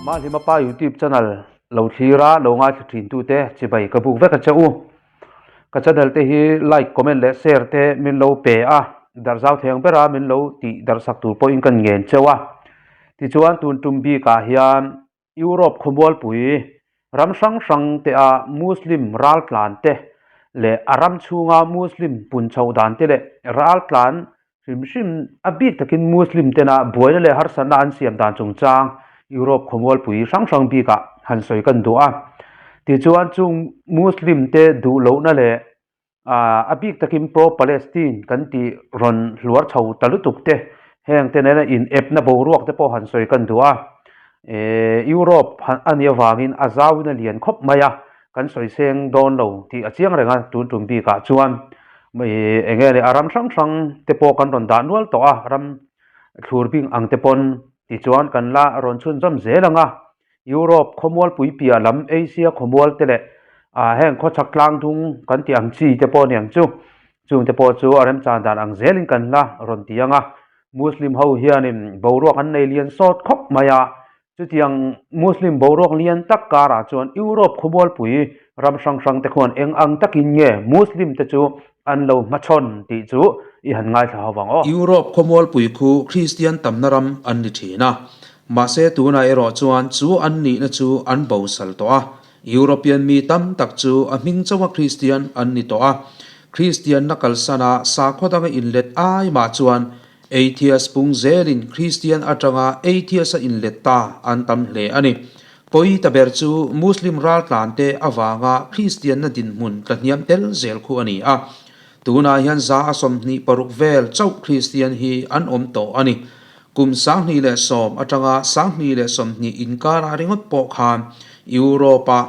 Mahlima Pa YouTube channel lo thlir a, lo ngaithla thin tute chibai ka buk vek a che u. Ka channel te hi like, comment leh share te min lo pe a, darh zau thei ang bera min lo tih darh sak tur pawhin ka ngen cheu a. Tichuan tun tum bikah hian Europe khawmualpui ram hrang hrang te a Muslim raltlan te leh a ram chhunga Muslim pun chhoh dan te leh raltlan hrim hrim a bik takin Muslim tena buaina leh harsatna an siam dan chungchang Europe khawmualpui hrang hrang bikah han sawi kan duh a. Tichuan chung Muslim te duh lohna leh A bik takin Pro-Palestine kan tih rawn hluar chho ta lutuk te, heng te nena in epna boruak te pawh han sawi kan duh a. Europe a nih avangin a zauin a lian khawp mai a, kan sawi seng dawn lo tih a chiang reng a, tun tum bikah chuan eng nge ni a ram hrang hrang te pawh kan rawn dah nual tawh a, ram thlur bing ang te pawn tichuan kan la rawn chhunzawm zel ang a. Europe khawmualpui piah lam Asia khawmual te leh heng khawchhak tlang dung kan tih ang chi te pawh a ni ang chu. Chung te pawh chu a remchan dan ang zelin kan la rawn ti ang a. Muslim ho hianin boruak an nei lian sawt khawp mai a, chutiang Muslim boruak lian tak karah chuan Europe khawmualpui ram hrang hrang te khuan eng ang takin nge Muslim te chu an lo hmachhawn tih chu i han ngaithla ho vang aw. Europe khawmualpui khu Kristian tamna ram an ni thin a, mahse tunah erawh chuan chu an nihna chu an bosal tawh a, European mi tam tak chu a hming chauha Kristian an ni tawh a, Kristianna kalsana sakhaw danga inlet ai mah chuan Atheist pung zelin Kristian atanga Atheist-a inlet ta an tam hle a ni. Pawi ta ber chu Muslim raltlante avanga Kristianna dinhmun tla hniam tel zel khu a ni a. Tunah hian za a 26 vel chauh Kristian hi an awm tawh a ni. Kum 2010 atanga 2020 inkarah ringawt pawh khan Europe-ah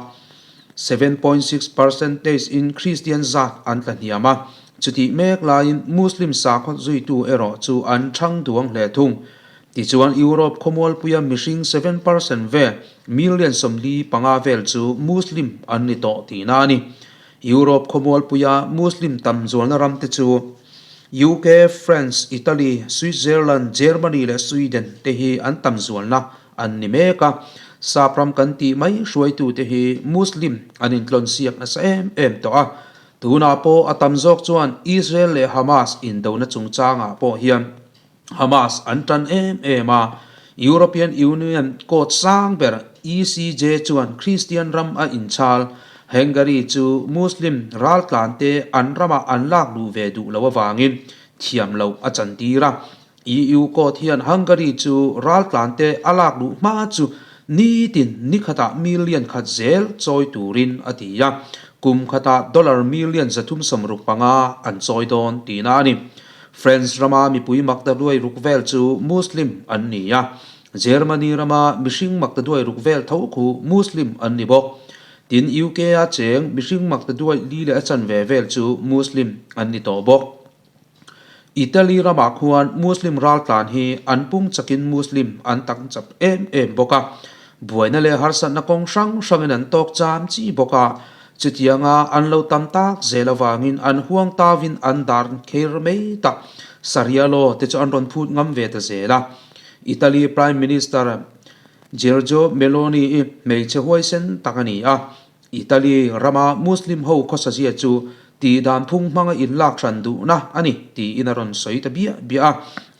7.6 percentage in Kristian zat an tla hniam a. Chutih mek laiin Muslim sakhaw zuitu erawh chu an chhang duang hle thung. Tichuan Europe khawmualpuia mihring 7% vel, million 45 vel chu Muslim an ni tawh tihna a ni. Europe khawmualpuia Muslim tam zualna ram te chu UK, France, Italy, Switzerland, Germany leh Sweden te hi an tam zualna an ni mek a. Sap ram kan tih mai hruaitute hi Muslim an intlawnsiak nasa em em tawh a. Tunah pawh a tam zawk chuan Israel leh Hamas indona chungchangah pawh hian Hamas an tan em em a, European Union court sang ber ECJ chuan Kristian ram a inchhal, Hungary chu Muslim raltlante an ramah an lak luh ve duh loh avangin thiam loh a chantir a. EU court hian Hungary chu raltlante a lak luh hma chu nitin nikhatah million khat zel chawi turin a ti a, kum khatah dollar million 365 an chawi dawn tihna a ni. France rama mipui maktaduai ruk vel chu Muslim an ni a, Germany rama mihring maktaduai ruk vel tho khu Muslim an ni bawk. Tin, UK-a cheng mihring maktaduai li leh a chanve vel chu Muslim an ni tawh bawk. Italy ramah khuan Muslim raltlan hi an pung chakin Muslim an tam chap em em bawk a, buaina leh harsatna kawng hrang hrangin an tawk cham chi bawk a, Chutianga an lo tam tak zel avangin an huang tauin an dar kher mai tak. Sharia law te chu an rawn phut ngam ve ta zel a. Italy Prime Minister Giorgio Meloni i hmeichhe huaisen tak a ni a. Italy rama Muslim ho khawsazia chu tihdan phung hmanga inlak hran duhna a ni tiin a rawn sawi ta biah biah a.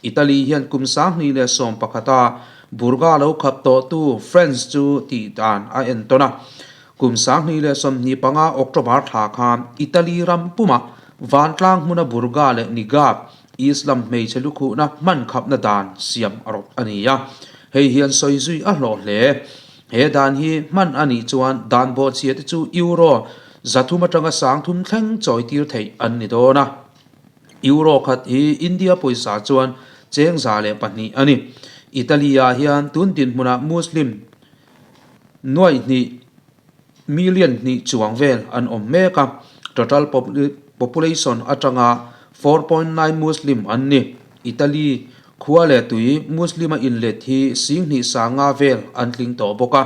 Italy hian kum 2011 a Burqa lo khap tawhtu France chu tihdan a entawn a. Kum 2025 October thla khan Italy ram pumah vantlang hmuna Burqa leh Niqab, Islam hmeichhe lukhuhna hman khapna dan siam a rawt a ni a, hei hian sawi zui a hlawh hle. He dan hi hman a nih chuan dan bawhchhia te chu Euro 300 atanga 3000 thleng chawi tir theih an ni dawn a. Euro khat hi India pawisa chuan cheng 102 a ni. Italy-ah hian tun dinhmunah Muslim Nuaih hnih, million hnih chuang vel an awm mek a, total population atanga 4.9 Muslim an ni. Italy khua leh tui Muslim a inlet hi 2000 sanga vel an tling tawh bawk a,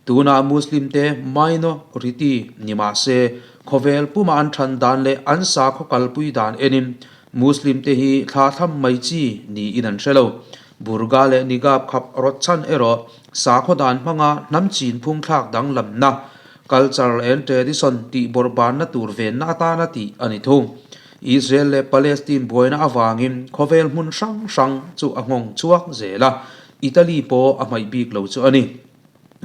tunah Muslim te minority ni mah se khawvel puma an than dan leh an sakhaw kalpui dan enin Muslim te hi thla thlam mai chi niin an hre lo. Burga leh Nigab khap rawt chhan erawh sakhaw dan hmanga hnam chin phung thlak danglamna, culture and tradition, tih bawrhbanna tur venna atana tih a ni thung. Israel leh Palestine buaina avangin khawvel hmun hrang hrang chu a nghawng chhuak zel a, Italy pawh a hmaih bik lo chu a ni.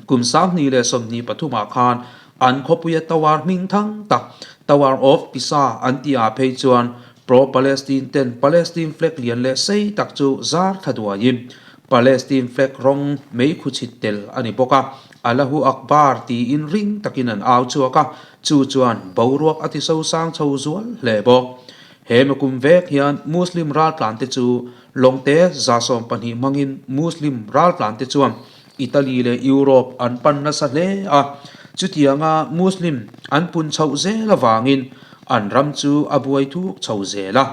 Kum 2023 ah khan an khawpuia tower hming thang tak, Tower of Pisa an tih ah phei chuan pro-Palestine ten Palestine flag lian leh sei tak chu zar thla duaiin Palestine flag rawng meikhu chhit tel a ni bawk a, Allahu Akbar tiin ring takin an au chhuak a, chu chuan boruak a ti sosang chho zual hle bawk. He mikum vek hian Muslim raltlante chu lawngte 12 hmangin Muslim raltlante chuan Italy leh Europe an pan nasa hle a, chutianga Muslim an pun chhoh zel avangin an ram chu a buai thuk chho zel a.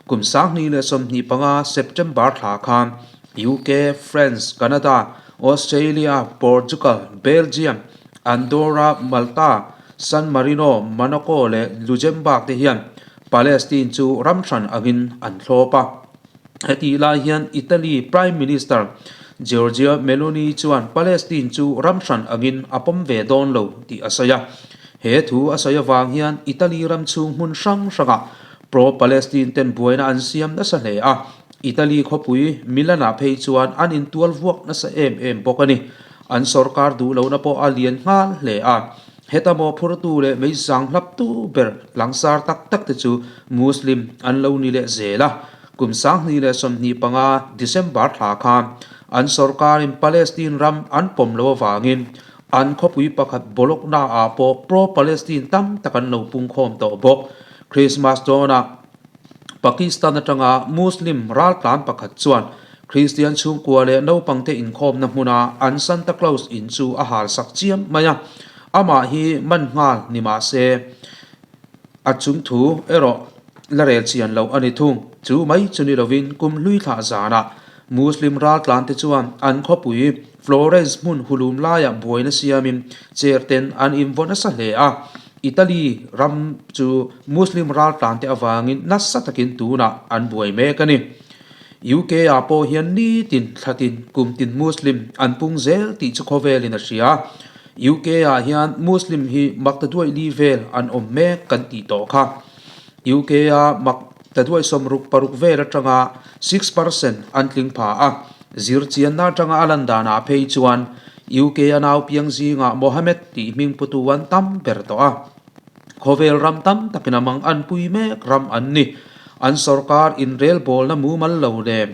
Kum 2025 September thla khan UK, France, Canada, Australia, Portugal, Belgium, Andorra, Malta, San Marino, Monaco leh Luxembourg te hian Palestine chu ram hran angin an thlawp a. Hetih lai hian Italy Prime Minister Giorgia Meloni chuan Palestine chu ram hran angin a pawm ve dawn lo tih a sawi a. He thu a sawi avang hian Italy ram chhung hmun hrang hrangah pro-Palestine ten buaina an siam nasa hle a. Italy khawpui Milan-ah phei chuan an intual vuak nasa em em bawk a ni. An sorkar duh lohna pawh a lian nghal hle a. Heta mawhphurtu leh meizang hlaptu ber langsar tak tak te chu Muslim an lo ni leh zel a. Kum 2025 December thla khan an sorkarin Palestine ram an pawm lo avangin an khawpui pakhat Bologna ah pawh pro-Palestine tam tak an lo pungkhawm tawh bawk. Christmas dawnah Pakistan atanga Muslim raltlan pakhat chuan Kristian chhungkua leh naupangte inkhawmna hmuna an Santa Claus in chu a halsak chiam mai a, amah hi man nghal ni mah se a chung thu erawh la rel chian loh a ni thung. Chu mai chu ni lovin kum hlui thlah zanah Muslim raltlante chuan an khawpui Florence hmun hulum laiah buaina siamin chair ten an invaw nasa hle a, Italy ram chu Muslim raltlante avangin nasa takin tunah an buai mek a ni. UK ah pawh hian nitin thlatin kumtin Muslim an pung zel tih chu khawvelin a hria. UK ah hian Muslim hi mak ta duai li vel an awm mek kan tih tawh kha. UK a mak ta duai 66 vel atanga 6% an tling pha a. Zirchianna atanga a lan danah phei chuan UK a nau piang zingah Mohammed tih hming putu an tam ber tawh a. Khawvel ram tam takin a mang an pui mek ram an ni. An sorkar inrelbawlna mumal lo nen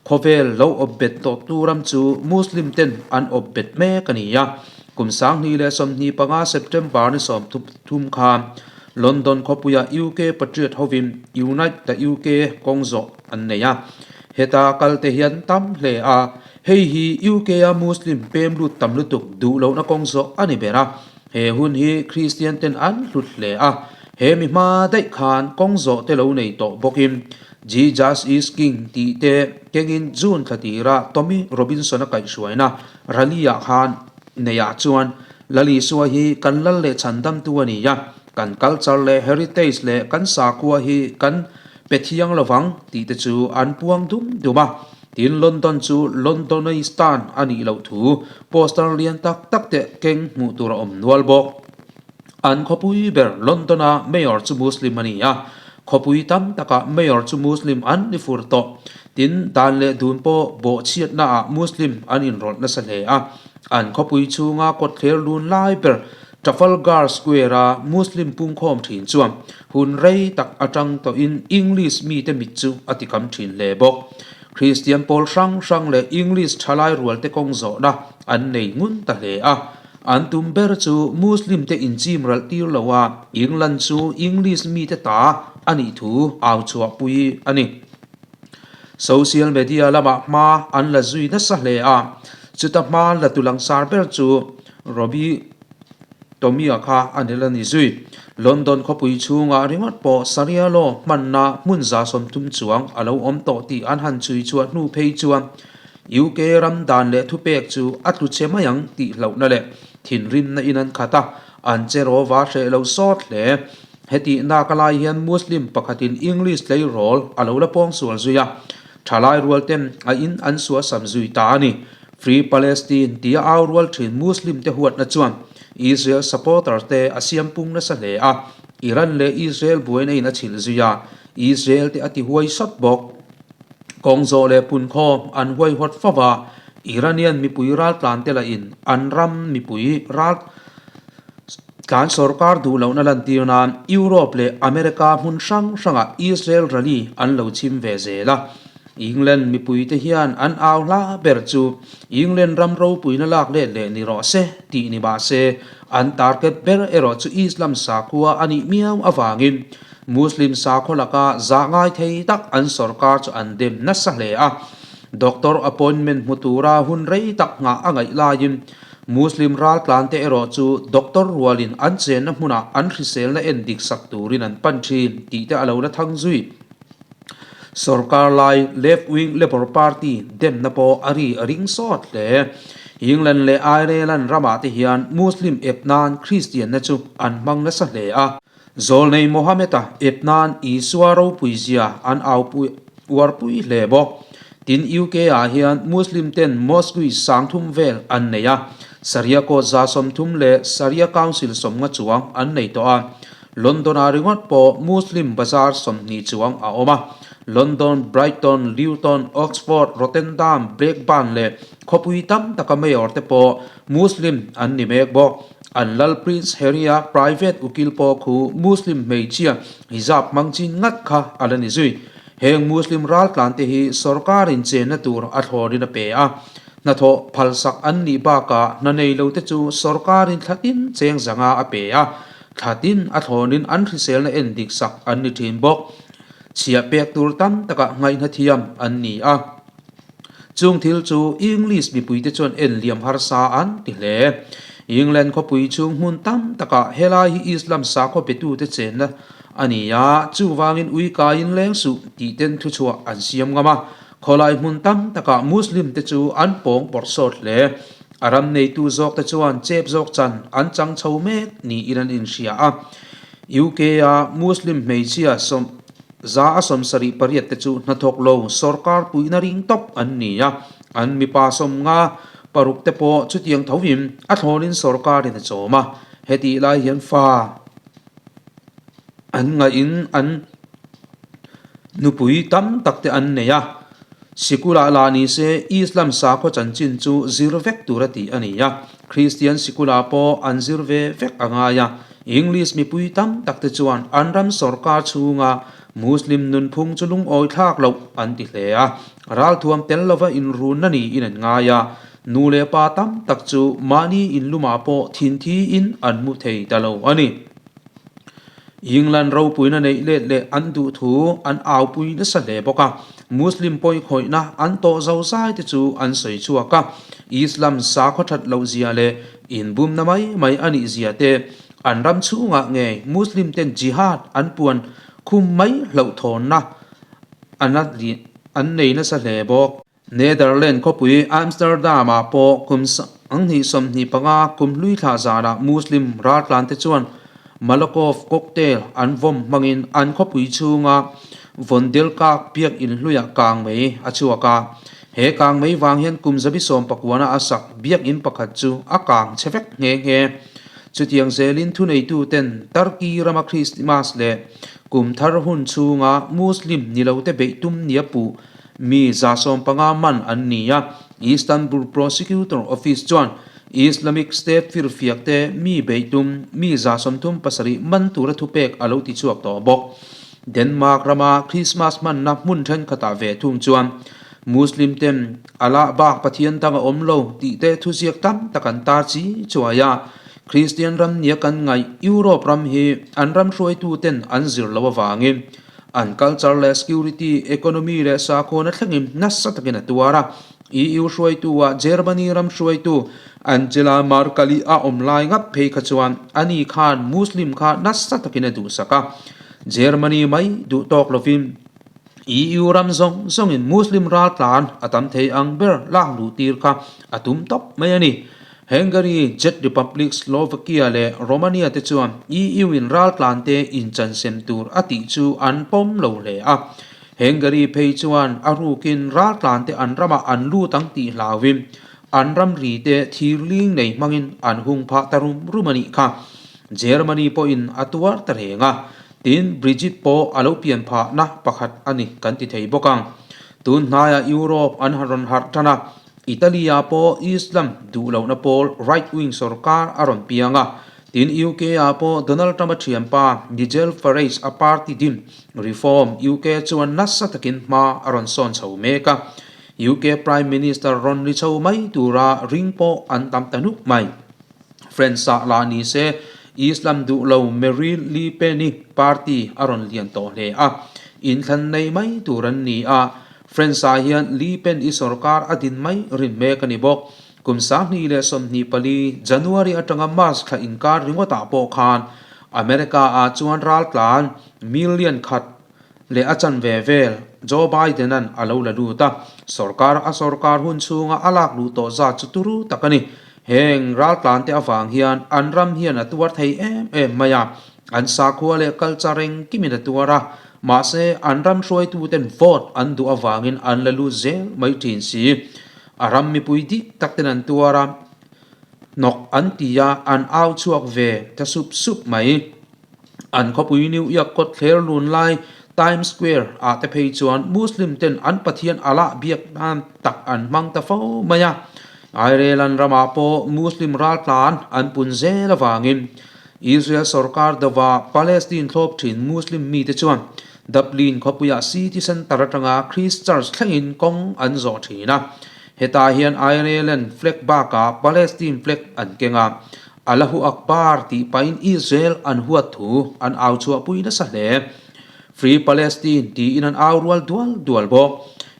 khawvel lo awp bet tawhtu ram chu Muslim ten an awp bet mek a ni a. Kum 2025 September ni 33 khan London khawpuia UK Patriot hovin Unite the UK kawng zawh an nei a. Heta kal te hian tam hle a, hei hi UK a Muslim pem lut tam lutuk duh lohna kawng zawh a ni ber a. He hun hi Kristian ten an hlut hle a, he mi hma daih khan kawng zawh te lo nei tawh bawkin Jesus is King tih te kengin June thla tira Tommy Robinson a kaihhruaina rally ah khan neiah chuan Lal Isua hi kan lal leh chhandamtu a ni a, kan culture leh heritage leh kan sakhua hi kan Pe thiang lovang tih te chu an puang dum dum a, tin London chu Londonistan a nih loh thu poster lian tak tak te keng hmuh tur a awm nual bawk. An khawpui ber London-a Mayor chu Muslim a ni a, khawpui tam takah Mayor chu Muslim an ni fur tawh. Tin dan leh dun pawh bawhchhiatnaah Muslim an inrawlh nasa hle a, an khawpui chhunga kawtthler lun lai ber Trafalgar Square-a Muslim pungkhawm thin chuan hun rei tak atang tawhin English mite mit chu a tikam thin hle bawk. Kristian pawl hrang hrang leh English thalai rualte kawng zawhna an nei ngun ta hle a. An tum ber chu Muslim-te inchim ralh tir lo a, England chu English mite ta a nih thu au chhuahpui a ni. Social media lamah hma an la zui nasa hle a, chuta hma la tu langsar ber chu Robbie Tommy-a kha a ni la ni zui. London khawpui chhungah ringawt pawh Sharia law hmanna hmun 30 chuang a lo awm tawh tih an han chhui chhuah hnu phei chuan UK ram dan leh thupek chu a tlu che mai ang tih hlauhna leh thinrimna in an khat a, an che rawva hreh lo sawt hle. Hetih nak a lai hian Muslim pakhatin English tleirawl a lo la pawng sual zui a. Thalai rual ten a in an suasam zui ta a ni. Free Palestine tia au rual thin Muslim te huatna chuan Israel supporter te a siam pung nasa hle a, Iran leh Israel buaina in a chhilh zui a, Israel te a ti huai sawt bawk. Kawng zawh leh punkhawm an huaihawt fo va, Iranian mipui raltlan te lahin an ram mipui ral tlan sorkar duh lohna lantir nan Europe leh America hmun hrang hrangah Israel rally an lo chhim ve zel a. England mipui te hian an au hla ber chu England ram ropuina lak let leh ni rawh se tih ni mah se an target ber erawh chu Islam sakhua a nih miau avangin Muslim sakhaw laka zah ngai thei tak an sorkar chu an dem nasa hle a. Doctor appointment hmu tura hun rei tak nghah a ngaih laiin Muslim raltlan te erawh chu doctor rualin an chenna hmunah an hriselna en dik sak turin an pan thin tih te a lo la thang zui. Sorkar lai left wing Labour Party demna pawh a ri a ring sawt hle. England leh Ireland ramah te hian Muslim ep nan Kristianna chu an hmang nasa hle a. Zawlnei Mohammed-a ep nan Isua ropui zia an aupui uarpui hle bawk. Tin UK-ah hian Muslim ten mosque 3000 vel an nei a, Sharia court 130 leh Sharia council 50 chuang an nei tawh a. London-ah ringawt pawh Muslim bazar 20 chuang a awm a. London, Brighton, Luton, Oxford, Rotterdam, Blackburn leh khawpui tam taka mayor te pawh Muslim an ni mek bawk. An lal Prince Harry-a private ukil pawh khu Muslim hmeichhia hijab hmang chin ngat kha a la ni zui. Heng Muslim raltlan te hi sorkarin chenna tur a thlawrin a pe a, hnathawh phalsak an nih bakah hna nei lo te chu sorkarin thlatin cheng zanga a pe a, thlatin a thlawnin an hriselna en dik sak an ni thin bawk. Chhiah pek tur tam takah ngaihna thiam an ni a. Chung thil chu English mipuite chuan en liam harsa an ti hle. England khawpui chhung hmun tam takah helai hi Islam sakhaw betute chenna a ni a, chuvangin ui kaiin leng suh tih ten thuchhuah an siam ngam a. Khawlai hmun tam takah Muslim te chu an pawng pawrh sawt hle. A ram neitu zawk te chuan chep zawk chan an chang chho mek niin an inhria a. UK-a Muslim hmeichhia 178 te chu hnathawk lo sorkar puihna ring tawp an ni a, an mipa 56 te pawh chutiang thoin a thlawnin sorkarin a chawm a, hetih lai hian fa an ngaihin an nupui tam tak te an nei a, sikulah lah ni se Islam sakhaw chanchin chu zir vek tur a tih a ni a, Kristian sikulah pawh an zir ve vek a ngai a. English mipui tam tak te chuan an ram sorkar chhunga Muslim nunphung chu lungawi thlak loh an ti hle a, ralthuam tel lova inrunna niin an ngai a, nu leh pa tam tak chu mahni inlumah pawh thinthi-in an hmu thei ta lo a ni. England ropuina neih let leh an duh thu an aupui nasa hle bawk a, Muslim pawikhawihna an tawh zozai te chu an sawi chhuak a, Islam sakhaw that loh zia leh Inbumna mai mai a nih zia te, an ram chhungah ngei Muslim ten jihad an puan khum mai hlauhthawnna an nei nasa hle bawk. Netherland khawpui Amsterdam-ah pawh kum 2025 kum hlui thlah zanah Muslim raltlante chuan Molotov cocktail an vawm hmangin an khawpui chhunga Vondelkerk biakinn hluiah kang mai a chhuak a. He kang mai vang hian kum 119 a sak biakinn pakhat chu a kang chhe vek nghe nghe. Chutiang zelin thuneituten Turkey rama Christmas leh kum thar hun chhunga Muslim ni lote beih tum nia puh mi 150 man an ni a, Istanbul Prosecutor Office chuan Islamic State firfiak te mi beih tum mi 37 man tura thupek a lo ti chhuak tawh bawk. Denmark rama Christmas hmanna hmun thenkhatah ve thung chuan Muslim ten Allah bak Pathian dang a awm lo tih te thuziak tam tak an tar chi chuai a. Kristian ram nia kan ngaih Europe ram hi an ram hruaitu ten an zir lo avangin an culture leh security, economy leh sakhawn a thlengin nasa takin a tuar a. EU hruaitu-ah Germany ram hruaitu Angela Merkel-i a awm lai ngap phei kha chuan ani khan Muslim kha nasa takin a duhsak a. Germany mai duh tawk lovin EU ram zawng zawngin Muslim raltlan a tam thei ang ber lak luh tir kha a tum tawp mai a ni. Hungary, Czech Republic, Slovakia leh Romania te chuan EU-in raltlan te inchansem tur a tih chu an pawm lo hle a. Hungary phei chuan a rukin raltlante an ramah an lut ang tih hlauin an ramri te thirling nei hmangin an hung phah ta rum rum a nih kha. Germany pawhin a tuar ta reng a, tin Brexit pawh a lo pian phahna pakhat a ni kan ti thei bawk ang. Tun hnaiah Europe an rawn harh tan a, Italy-ah pawh Islam duh lohna pawl right-wing sorkar a rawn piang a, tin UK-ah pawh Donald Trump-a thianpa Nigel Farage-a party din Reform UK chuan nasa takin hma a rawn sawn chho mek a, UK Prime Minister rawn ri chho mai tura ring pawh an tam ta nuk mai. France-ah lah ni se Islam duh lo Marine Le Pen-i party a rawn lian tawh hle a, inthlan nei mai tur an ni a, France-ah hian Le Pen-i sorkar a din mai rin mek a ni bawk. Kum 2024 January atanga March thla inkar ringawtah pawh khan America-ah chuan raltlan million khat leh a chanve vel Joe Biden-a'n a lo la lut a, sorkar a sorkar hun chhunga a lak luh tawh zat chu turu tak a ni. Heng raltlante avang hian an ram hian a tuar thei em em mai a, an sakhua leh culture engkimin a tuar a, mahse an ram hruaituten vote an duh avangin an la lut zel mai thin si. A ram mipui dik tak ten an tuar a, hnawk an ti a, an au chhuak ve ta sup sup mai. An khawpui New York kawt thler lun lai Times Square ah te phei chuan Muslim ten an Pathian Allah biak nan tak an hmang ta fo mai a. Ireland ramah pawh Muslim raltlan an pun zel avangin Israel sorkar dova Palestine thlawp thin Muslim mite chuan Dublin khawpuiah city centre atanga Christchurch thlengin kawng an zawh thin a. Hetah hian Ireland flag bakah Palestine flag an keng a. Allahu Akbar tih pahin Israel an huat thu an au chhuahpui nasa hle. Free Palestine tiin an au rual dual dual bawk.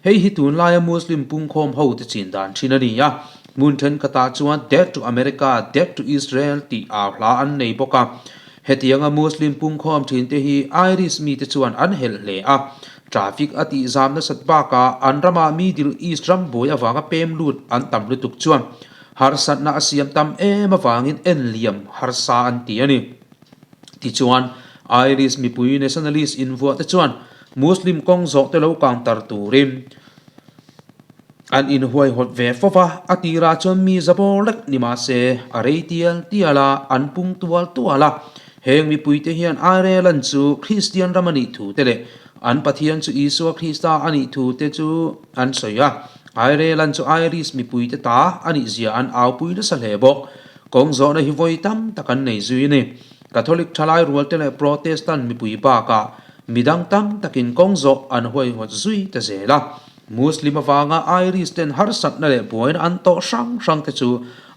Hei hi tunlaia Muslim pungkhawm ho te chin dan thin a ni a, hmun thenkhatah chuan Death to America, Death to Israel tih au hla an nei bawk a. Hetianga Muslim pungkhawm thin te hi Irish mite chuan an helh hle a, traffic a tihzam nasat bakah an ramah Middle East ram buai avanga pem lut an tam lutuk chuan Harsatna a siam tam em avangin en liam harsa an ti a ni. Tichuan, Irish mipui nationalist invuah te chuan Muslim kawng zawh te lo kang tar turin an inhuaihawt ve fo va, a tirah chuan mi zabawr lek ni mah se a rei tial tial a, an pung tual tual a. Heng mipuite hian Ireland chu Kristian ram a nih thu te leh an Pathian chu Isua Krista a nih thu te chu an sawi a. Ireland chu Irish mipuite ta a nih zia an aupui nasa hle bawk. Kawng zawhna hi vawi tam tak an nei zui a ni. Catholic thalai rualte leh Protestant mipui bakah midang tam takin kawng zawh an huaihawt zui ta zel a. Muslim avanga Irish ten harsatna leh buaina an tawh hrang hrang te chu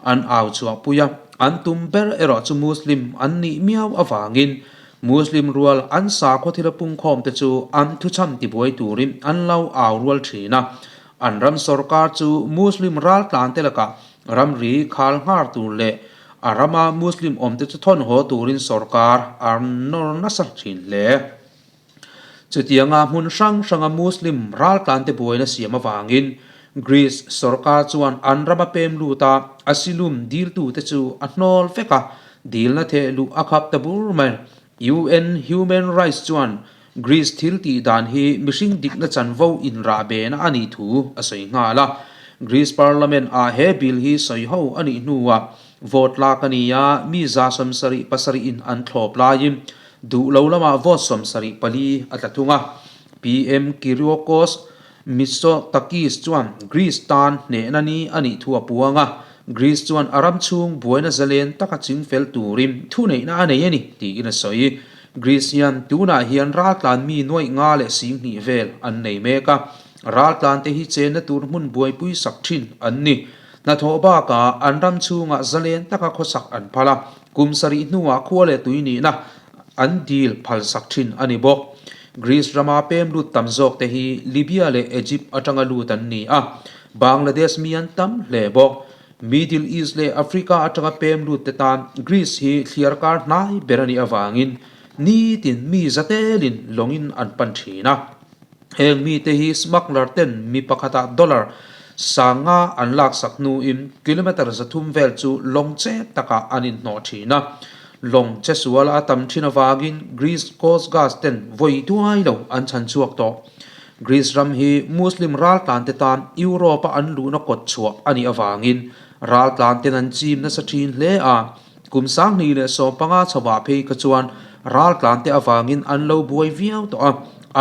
an au chhuahpui a, an tum ber erawh chu Muslim an nih miau avangin Muslim rual an sakhaw thila pungkhawm te chu an thuchham tibuai turin an lo au rual thin a. An ram sorkar chu Muslim raltlan te lakah ramri khal nghar tur leh a rama Muslim awm te chu thawn haw turin sorkar a nawr nasa thin hle. Chutianga hmun hrang hranga Muslim raltlan te buaina siam avangin Greece sorkar chuan an rama pem lut a, asylum diltute chu a hnawl vek a, dilna theh luh a khap ta bur mai. UN Human Rights chuan Greece thil tih dan hi mihring dikna chanvo inrahbehna a nih thu a sawi nghal a. Greece Parliament ah he bill hi sawi ho a nih hnuah vote lak a ni a, mi 77 in an thlawp laiin Duh lo lamah vote 74 a tla thung a. PM Kyriakos Mitsotakis chuan Greece tan hnehna ni a nih thu a puang a, Greece chuan a ram chhung buaina zalen taka chingfel turin thuneihna a nei a ni tiin a sawi. Greece hian tunah hian raltlan mi nuaih nga leh 20 vel an nei mek a, raltlan te hi chenna tur hmun buaipui sak thin an ni. Hnathawh bakah an ram chhungah zalen taka khawsak an phal a, Kum sarih hnuah khua leh tui nihna an dil phalsak thin a ni bawk. Greece rama pem lut tam zawk te hi Libya leh Egypt atanga lut an ni a, Bangladesh mi an tam hle bawk. Middle East leh Africa atanga pem lut te tan Greece hi thliarkar hnai ber a nih avangin nitin mi zatelin lawngin an pan thin a. Heng mite hi smuggler ten mi pakhatah dollar 5000 an laksak hnuin kilometre 300 vel chu lawng che takah an inhnawh thin a. Lawng che sual a tam thin avangin Greece Coast Guard ten vawi duai lo an chhan chhuak tawh. Greece ram hi Muslim raltlante tan Europe-a an luhna kawt chhuah a nih avangin raltlanten an chim nasa thin hle a. Kum 2015 chhovah phei kha chuan raltlante avangin an lo buai viau tawh a,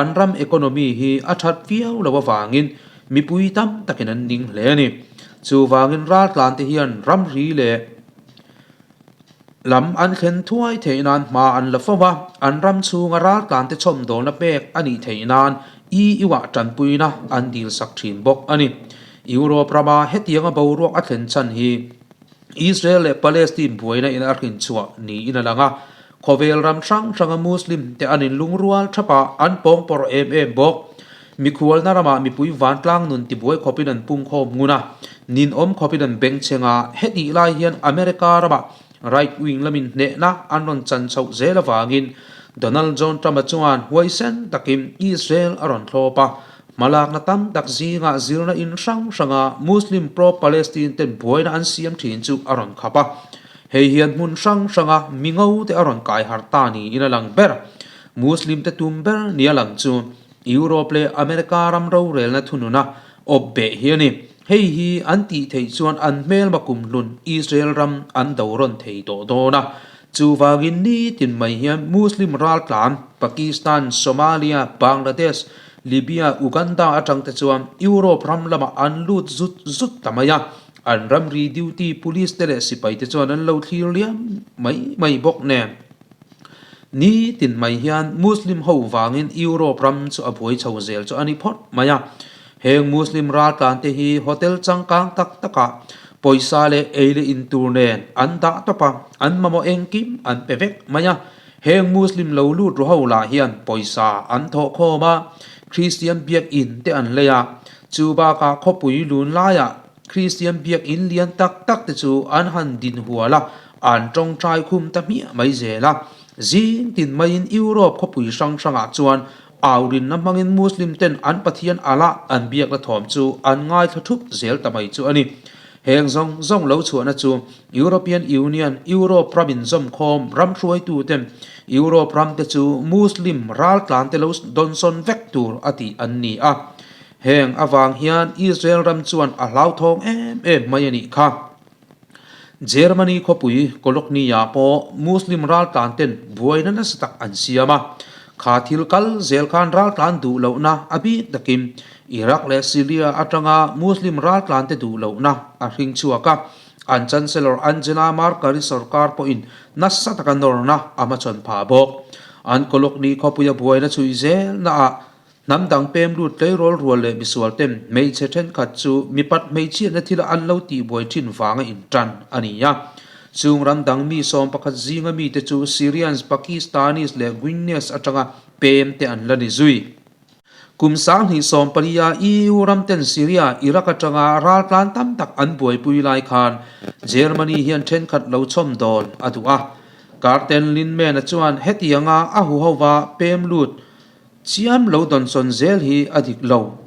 an ram economy hi a that viau lo avangin mipui tam takin an ning hle a ni. Chuvangin raltlante hian ramri leh lam an thlen thuai theih nan hma an la fo va, an ram chhunga raltlante chhawmdawlna pek a nih theih nan EU-ah tanpuina an dilsak thin bawk a ni. Europe rama hetianga boruak a thlen chhan hi Israel leh Palestine buaina in a hrin chhuah niin a lang a, khawvel ram hrang hranga Muslim te an inlungrual thap a, an pawngpawrh em em bawk. Mikhualna ramah mipui vantlang nun tibuai khawpin an pungkhawm ngun a, ninawm khawpin an bengchheng a, hetih lai hian America ramah right wing lamin hnehna an rawn chan chhoh zel avangin Donald John Trump-a chuan huaisen takin Israel a rawn thlawp a, Hmalakna tam tak zingah zirna in hrang hranga Muslim pro-Palestine ten buaina an siam thin chu a rawn khap a. Hei hian hmun hrang hranga mi ngo te a rawn kai harh ta niin a lang ber. Muslim te tum ber nia lang chu Europe leh America ram rorelna thununa awp beh hi a ni. Hei hi an tih theih chuan an hmelma kumhlun Israel ram an do rawn thei tawh dawn a. Chuvangin nitin mai hian Muslim raltlan Pakistan, Somalia, Bangladesh, Libya, Uganda atang te chuan Europe ram lamah an lut zut zut ta mai a, an ramri duty police te leh sipai te chuan an lo thlir liam mai mai bawk nen. Nitin mai hian Muslim ho vangin Europe ram chu a buai chho zel chu a ni phawt mai a. Heng Muslim raltlan te hi hotel changkang tak takah pawisa leh ei leh in tur nen an dah tawp a, an mamawh engkim an pe vek mai a. Heng Muslim lo lut ru ho lah hian pawisa an thawh khawm a, Kristian biakinn te an lei a, chu bakah khawpui lun laiah Kristian biakinn lian tak tak te chu an han din hual a, an tawngtai khum ta hmiah mai zel a. Zing tin maiin Europe khawpui hrang hrangah chuan aurinna hmangin Muslim ten an Pathian Allah an biakna thawm chu an ngaithla thup zel ta mai chu a ni. Heng zawng zawng lo chhuahna chu European Union, Europe ram inzawmkhawm ram hruaituten Europe ramte chu Muslim raltlante lo dawnsawn vek tur a tih an ni a. Heng avang hian Israel ram chuan a hlauthawng em em mai a nih kha. Germany khawpui Cologne-ah pawh Muslim raltlanten buaina nasa tak an siam a. Kha thil kal zel khan raltlan duh lohna a bik takin Iraq leh Syria atanga Muslim raltlante duh lohna a hring chhuak a, an Chancellor Angela Merkel-i sorkar pawhin nasa taka nawrna a hmachhawn phah bawk. An Cologne khawpuia buaina chhui zelnaah hnam dang pem lut tleirawl rual leh misualten hmeichhe thenkhat chu mipat hmeichhiatna thila an lo tihbuai thin vanga intan a ni a. Chung ram dang mi 11 zinga mite chu Syrians, Pakistanis leh Guineas atanga pem te an la ni zui. Kum 2014 a EU ram ten Syria, Iraq atanga raltlan tam tak an buaipui lai khan Germany hian thenkhat lo chhawm dawn a duh a. Carsten Linnemann-a chuan hetianga a huhova pem lut chiam lo dawnsawn zel hi a dik lo.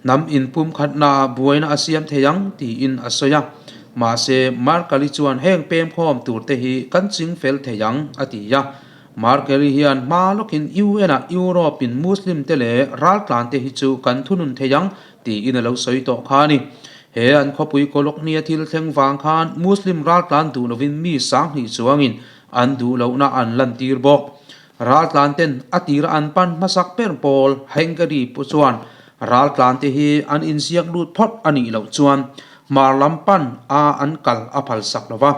Hnam inpumkhatnaah buaina a siam thei ang tiin a sawi a. Mahse, Merkel-i chuan heng pemkhawm turte hi kan chingfel thei ang a ti a. Merkel-i hian hma lawkin UN-ah Europe-in Muslim-te leh raltlante hi chu kan thunun thei ang tiin a lo sawi tawh kha a ni. He an khawpui Cologne-a thil thleng vang khan Muslim raltlan duh lovin mi 2000 chuangin an duh lohna an lantir bawk. Raltlanten a tira an pan hmasak ber pawl Hungary pawh chuan raltlante hi an inziak lut phawt a nih loh chuan hmar lam pan a an kal a phalsak lo va.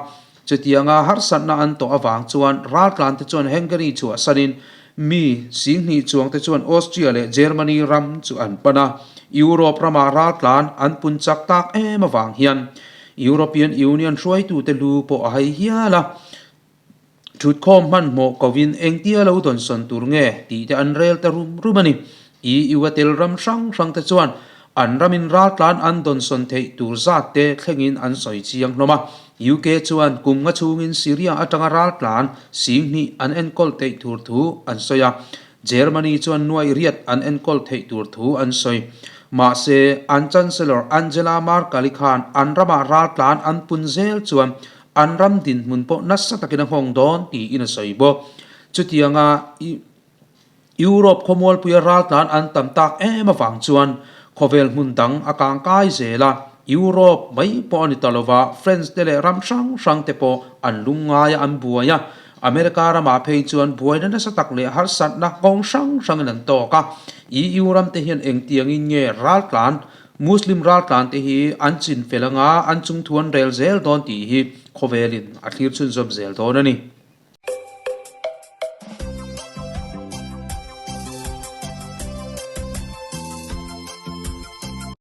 Chutianga harsatna an tawh avang chuan raltlante chuan Hungary chhuahsanin mi 20,000 chuangte chuan Austria leh Germany ram chu an pan a. Europe ramah raltlan an pun chak tak em avang hian European Union hruaitute lu pawh a hai hial a. Thutkhawm hmanhmawh kovin engtia lo dawnsawn tur nge tih te an rel ta rum rum a ni. EU a tel ram hrang hrang te chuan an ramin raltlan an dawnsawn theih tur zat te thlengin an sawi chiang hlawm a. UK chuan kum nga chhungin Syria atanga raltlan 20,000 an enkawl theih tur thu an sawi a, Germany chuan nuai riat an enkawl theih tur thu an sawi. Mahse, an Chancellor Angela Merkel-i khan an ramah raltlan an pun zel chuan an ram dinhmun pawh nasa takin a nghawng dawn tiin a sawi bawk. Chutianga. Europe khawmualpuia raltlan an tam tak em avang chuan khawvel hmun dang a kang kai zel a, Europe mai pawh a ni ta lova, France te leh ram hrang hrang te pawh an lungngai a, an buai a. America ramah phei chuan buaina nasa tak leh harsatna kawng hrang hrangin an tawk a. EU ram te hian engtiangin nge raltlan, Muslim raltlan te hi an chin fel anga an chungthu an rel zel dawn tih hi khawvelin a thlir chhunzawm zel dawn a ni.